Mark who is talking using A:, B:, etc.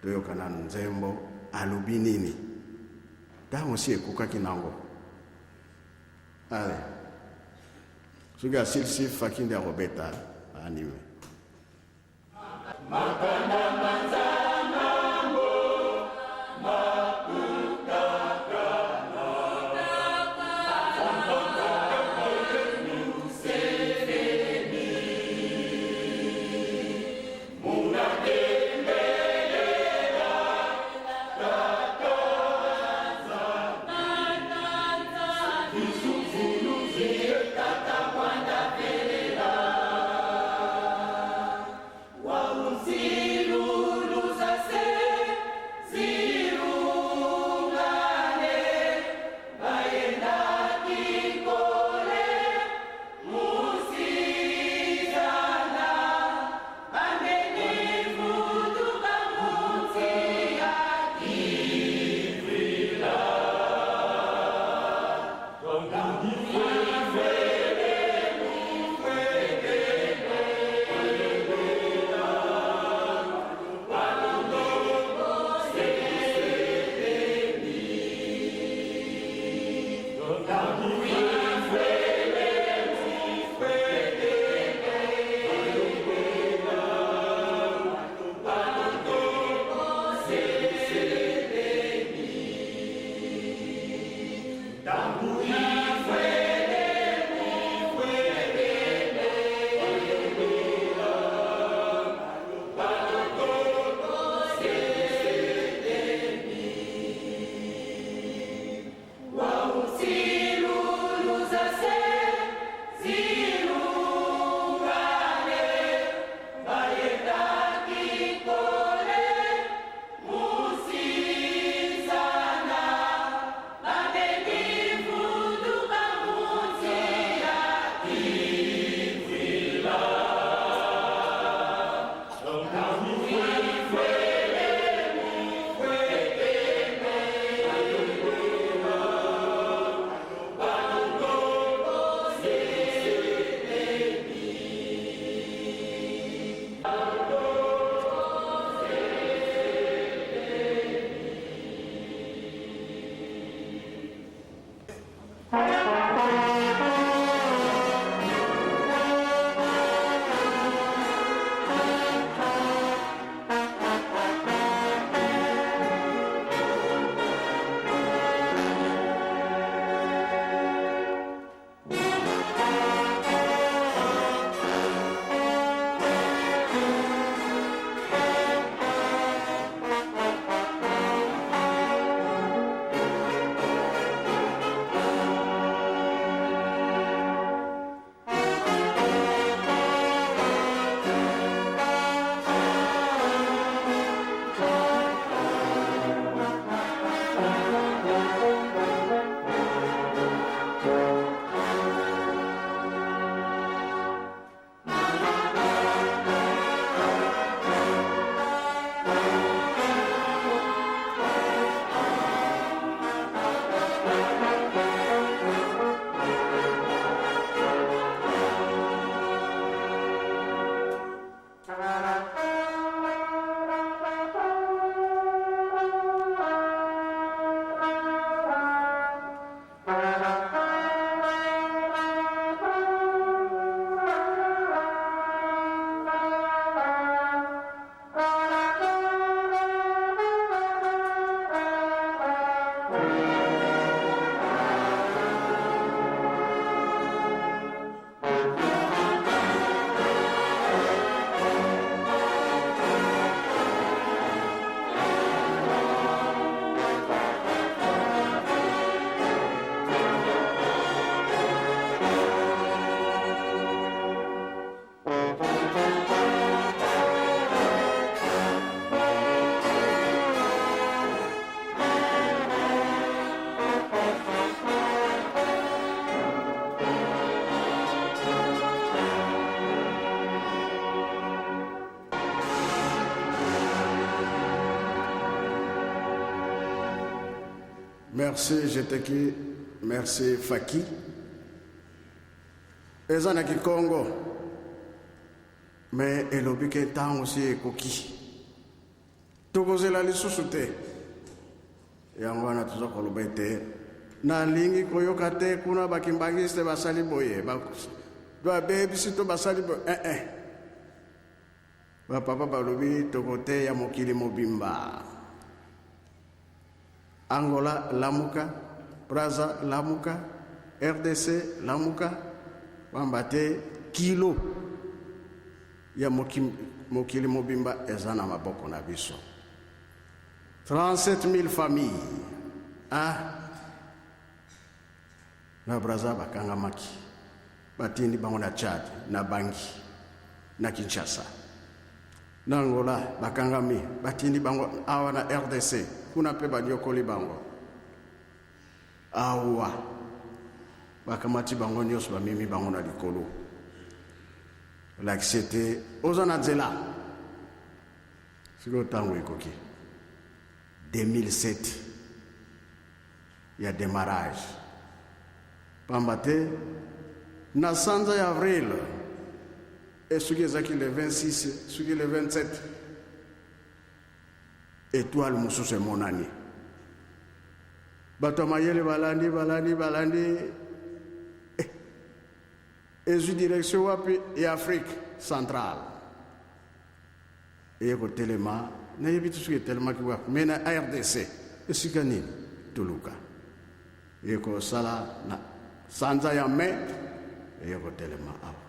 A: Toyoka nanu nzembo alobi nini. Ntango si ekokaki nango. Allez. Soki asilisi Faki nde akobeta anime. Merci Jeteki, merci Faki. Eza na Kikongo mais elobi ke ntango si ekoki. Tokozela lisusu te. Yango wana toza koloba ete nalingi koyoka te kuna bakimbangiste basali boye, babebisi to basali boye. Eh, eh. Bapapa balobi tokoteya mokili mobimba. Angola lamuka, Brazza lamuka, RDC lamuka, pamba te kilo ya mokili mobimba eza na maboko na biso. 37 000 familles ah, na Brazza bakangamaki, batindi bango na Tchad, na Bangui, na Kinshasa. Na Angola bakangami, batindi bango awa na RDC, kuna mpe banyokoli bango. Awa bakamati bango nyonso, bamemi bango na likolo. Olakisi ete oza na nzela. Sikoyo ntango ekoki 2007 ya demarrage, pamba te na sanza ya avril e soki ezalaki le 26, soki le 27, étoile mosusu emonani. Bato ya mayele balandi, balandi, balandi, eh, ezwi direction wapi? Ya Afrique centrale. Eye kotelema, nayebi te soki etelemaki wapi, me na RDC esika nini toluka. Eye kosala na sanza ya mai, eye kotelema awa.